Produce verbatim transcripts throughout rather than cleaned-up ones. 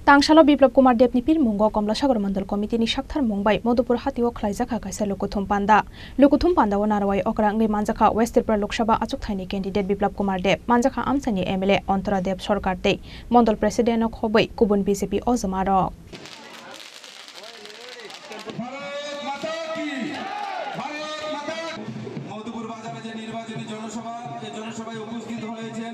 Tangsalo Biplab Kumar Debni pirmungo Komlasagor Mondol Committee ni saktharmung bai Madhupur hatio khlaijakha kaisa lukuthum panda. Lukuthum pandao narwai okra wngwi manjakha West Tripura Lok Sabha achukthai ni candidate Biplab Kumar Deb, manjakha amchaini M L A Antora Deb Sarkar tei Mondol President no khobwi kubun B J P ojama rok. Bharat माता की, भारत माता। মধুপুর বাজারে যে নির্বাচনী জনসভা, এই জনসভায় উপস্থিত হয়েছেন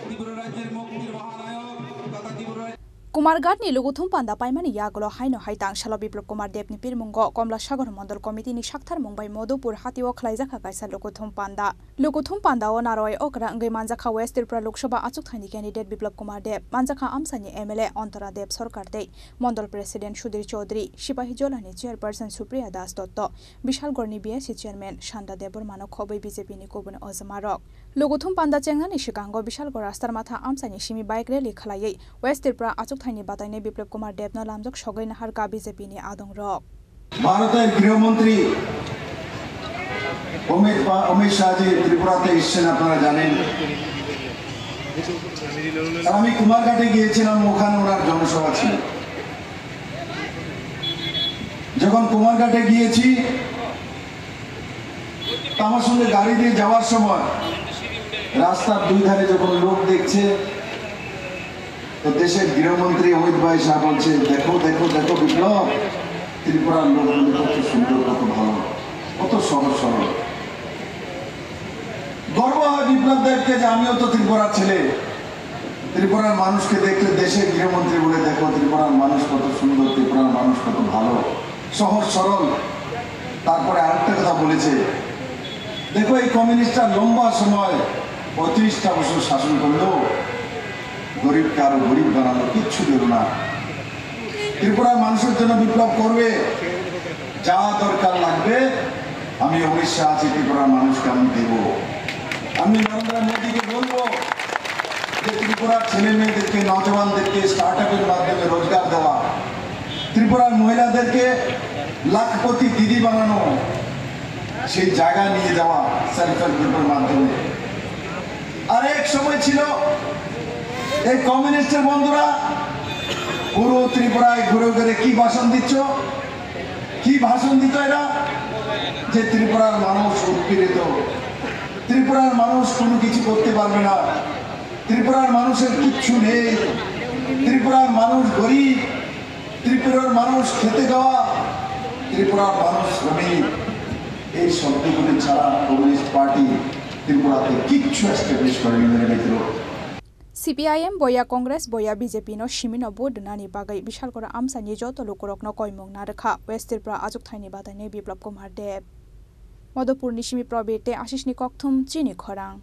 ত্রিপুরা রাজ্যের মুক্তির মহানায়ক তথা ত্রিপুরা রাজ্যের Kumarghat ni lukuthum panda paimani yagulo haino hai tangsalo Biplab Kumar Deb ni pirmungo Komlasagor Mondol Committee ni saktharmung bai Madhupur hatio khlaijakha kaisa lukuthum panda. Lukuthum pandao narwai okra wngwi manjakha West Tripura Lok Sabha achukthai ni candidate Biplab Kumar Deb, manjakha amchaini M L A Antora Deb Sarkar tei Mondol President Sudhir Chaudhary, Sipahi Jola ni Chairperson Supriya Das Dotto, Bishalgarh ni B S C Chairman Sanda Debbarma no khobwi B J P ni kubun ojama rok. Lukuthum panda chengnani swkango Bishalgarh Rastamatha amchaini simi bike rally khlaiwi West Tripura achukthai ni batainai Biplab Kumar Deb no lamjak sogwi naharkha B J P ni adong rok. ভারতের গৃহমন্ত্রী অমিত পা-, অমিত শাহজি ত্রিপুরাতে এসছেন, আপনারা জানেন। আর আমি কুমারঘাটে গিয়েছিলাম, ওখানে ওনার জনসভা ছিল। যখন কুমারঘাটে গিয়েছি, তো আমার সঙ্গে গাড়ি দিয়ে যাওয়ার সময় রাস্তার দুই ধারে যখন লোক দেখছে, তো দেশের গৃহমন্ত্রী অমিত ভাই শাহ বলছে, "দেখো, দেখো, দেখো বিপ্লব, ত্রিপুরার লোকগুলি কত সুন্দর, কত ভালো, কত সহজ সরল।" গর্ব হয় বিপ্লব দেবকে যে আমিও তো ত্রিপুরার ছেলে। ত্রিপুরার মানুষকে দেখলে দেশের গৃহমন্ত্রী বলে, "দেখো, ত্রিপুরার মানুষ কত সুন্দর, ত্রিপুরার মানুষ কত ভালো, সহজ সরল।" তারপরে আরেকটা কথা বলেছে, "দেখো, এই কমিউনিস্টরা লম্বা সময়, পঁয়ত্রিশটা বছর শাসন করলো, গরিবকে আরো গরিব বানালো, কিচ্ছু দিল না। ত্রিপুরার মানুষের জন্য বিপ্লব করবে, যা দরকার লাগবে, আমি অমিত শাহ আছি, ত্রিপুরার মানুষকে আমি দেব।" আমি নরেন্দ্র মোদীকে বলবো যে ত্রিপুরার ছেলে মেয়েদেরকে, নজওয়ানদেরকে স্টার্টআপের মাধ্যমে রোজগার দেওয়া, ত্রিপুরার মহিলাদেরকে লাখপতি দিদি বানানো, সেই জায়গা নিয়ে যাওয়া সেলফ হেল্প গ্রুপের মাধ্যমে। আর এক সময় ছিল, এই কমিউনিস্টের বন্ধুরা পুরো ত্রিপুরায় ঘুরে ঘুরে কি ভাষণ দিচ্ছ, কি ভাষণ দিত এরা? যে ত্রিপুরার মানুষ উৎপীড়িত, ত্রিপুরার মানুষ কোনো কিছু করতে পারবে না, ত্রিপুরার মানুষের কিচ্ছু নেই, ত্রিপুরার মানুষ গরিব, ত্রিপুরার মানুষ খেটে খাওয়া, ত্রিপুরার মানুষ শ্রমিক। এই শব্দগুলি ছাড়া কমিউনিস্ট পার্টি ত্রিপুরাতে কিচ্ছু এস্টাবলিশ করেনি, মেরে মিত্র। C P I M boya, Congress boya, B J P no simi no vote rwnani bagwi Bishalgarh amchaini joto lukurokno koimung narwkha West Tripura achukthai ni batainai Biplab Kumar Deb. Madhupur ni simi Probir tei Ashish ni kokthum chini khorang.